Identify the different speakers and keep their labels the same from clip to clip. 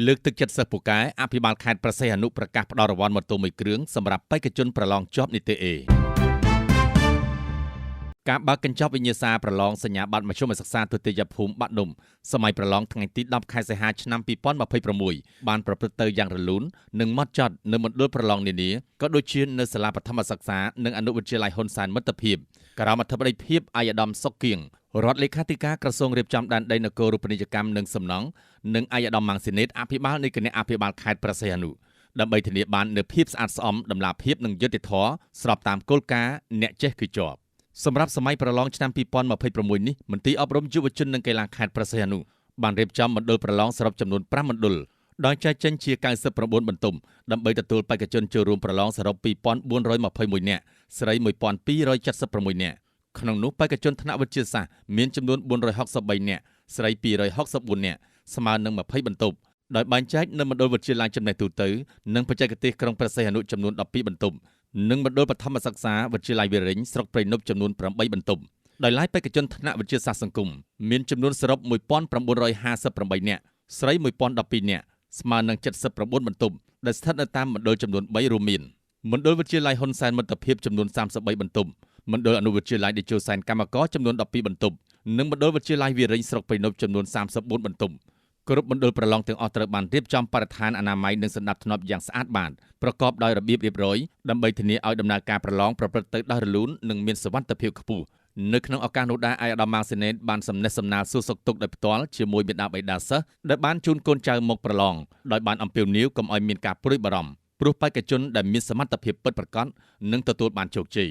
Speaker 1: លើកទឹកចិត្តសិស្សពូកែអភិបាលខេត្តព្រះសីហនុប្រកាសផ្ដល់រង្វាន់ម៉ូតូមួយគ្រឿងសម្រាប់បេក្ខជនប្រឡងជាប់នីតិ A ការបើកកញ្ចប់វិញ្ញាសាប្រឡងសញ្ញាបត្រមធ្យមសិក្សាទុតិយភូមិបាក់ឌុំសម័យប្រឡងថ្ងៃទី10ខែសីហាឆ្នាំ2026បានប្រព្រឹត្តទៅយ៉ាងរលូននិងម៉ត់ចត់នៅមណ្ឌលប្រឡងនានាក៏ដូចជានៅសាលាបឋមសិក្សានិងអនុវិទ្យាល័យហ៊ុនសែនមិត្តភាពក្រោមអធិបតីភាពឯកឧត្តមសុកគៀងរដ្ឋលេខាធិការក្រសួងរៀបចំដែនដីនគររូបនីយកម្មនិងសំណង់និងឯកឧត្តមម៉ាំងស៊ីណេតអភិបាលនៃគណៈអភិបាលខេត្តព្រះសីហនុដើម្បីធានាបាននូវភាពស្អាតស្អំតម្លាភាពនិងយុត្តិធម៌ស្របតាមគោលការណ៍អ្នកចេះគឺជាប់សម្រាប់សម័យប្រឡងឆ្នាំ2026នេះមន្ទីរអប់រំយុវជននិងកីឡាខេត្តព្រះសីហនុបានរៀបចំមណ្ឌលប្រឡងសរុបចំនួន5មណ្ឌលដោយចែកចេញជា99បន្ទប់ដើម្បីទទួលបេក្ខជនចូលរួមប្រឡងសរុប2421នាក់ស្រី1276នាក់ក្នុងនោះបេក្ខជនថ្នាក់វិទ្យាសាស្ត្រមានចំនួន463នាក់ស្រី264នាក់ស្មើនឹង20បន្ទប់ដោយបែងចែកនៅមណ្ឌលវិទ្យាល័យចំណេះទូទៅនិងបច្ចេកទេសក្រុងព្រះសីហនុចំនួន12បន្ទប់និងមណ្ឌលបឋមសិក្សាវិទ្យាល័យវិរិញស្រុកព្រៃនប់ចំនួន8បន្ទប់ដោយឡែកបេក្ខជនថ្នាក់វិទ្យាសាស្ត្រសង្គមមានចំនួនសរុប1958នាក់ស្រី1012នាក់ស្មើនឹង79បន្ទប់ដែលស្ថិតនៅតាមមណ្ឌលចំនួន3រួមមានមណ្ឌលវិទ្យាល័យហ៊ុនសែនមិត្តភាពចំនួន33បន្ទប់មណ្ឌលអនុវិទ្យាល័យតេជោសែនកម្មករចំនួន12បន្ទប់និងមណ្ឌលវិទ្យាល័យវិរិញស្រុកព្រៃនប់ចំនួន34បន្ទប់គ្រប់មណ្ឌលប្រឡងទាំងអស់ត្រូវបានរៀបចំបរិស្ថានអនាម័យនិងសណ្ដាប់ធ្នាប់យ៉ាងស្អាតបាតប្រកបដោយរបៀបរៀបរយដើម្បីធានាឲ្យដំណើរការប្រឡងប្រព្រឹត្តទៅដោយរលូននិងមានសុវត្ថិភាពខ្ពស់នៅក្នុងឱកាសនោះដែរឯកឧត្តមម៉ាងស៊ីណេតបានសំណេះសំណាលសួរសុខទុក្ខដោយផ្ទាល់ជាមួយមាតាបិតាសិស្សដែលបានជូនកូនចៅមកប្រឡងដោយបានអំពាវនាវកុំឲ្យមានការព្រួយបារម្ភព្រោះបេក្ខជនដែលមានសមត្ថភាពពិតប្រាកដនឹងទទួលបានជោគជ័យ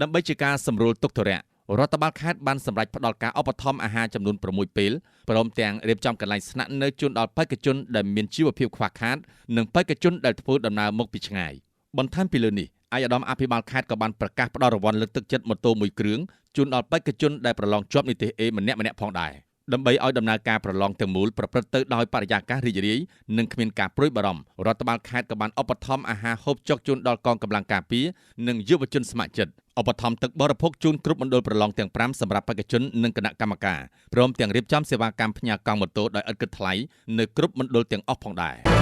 Speaker 1: ដើម្បីជាការសម្រួលទុក្ខធុរៈរដ្ឋបាលខេត្តបានសម្រេចផ្ដល់ការឧបត្ថម្ភអាហារចំនួន6ពេលព្រមទាំងរៀបចំកន្លែងស្នាក់នៅជូនដល់បេក្ខជនដែលមានជីវភាពខ្វះខាតនិងបេក្ខជនដែលធ្វើដំណើរមកពីឆ្ងាយបន្ថែមពីលើនេះឯកឧត្តមអភិបាលខេត្តក៏បានប្រកាសផ្ដល់រង្វាន់លើកទឹកចិត្តម៉ូតូមួយគ្រឿងជូនដល់បេក្ខជនដែលប្រឡងជាប់និទ្ទេស A ម្នាក់ៗផងដែរដើម្បីឲ្យដំណើរការប្រឡងទាំងមូលប្រព្រឹត្តទៅដោយបរិយាកាសរីករាយនិងគ្មានការព្រួយបារម្ភរដ្ឋបាលខេត្តក៏បានឧបត្ថម្ភអាហារហូបចុកជូនដល់កងកម្លាំងការពារនិងយុវជនស្ម័គ្រចិត្តឧបត្ថម្ភទឹកបរិភោគជូនគ្រប់មណ្ឌលប្រឡងទាំង5សម្រាប់បេក្ខជននិងគណៈកម្មការព្រមទាំងរៀបចំសេវាកម្មផ្ញើកង់ម៉ូតូដោយឥតគិតថ្លៃនៅគ្រប់មណ្ឌលទាំងអស់ផងដែរ។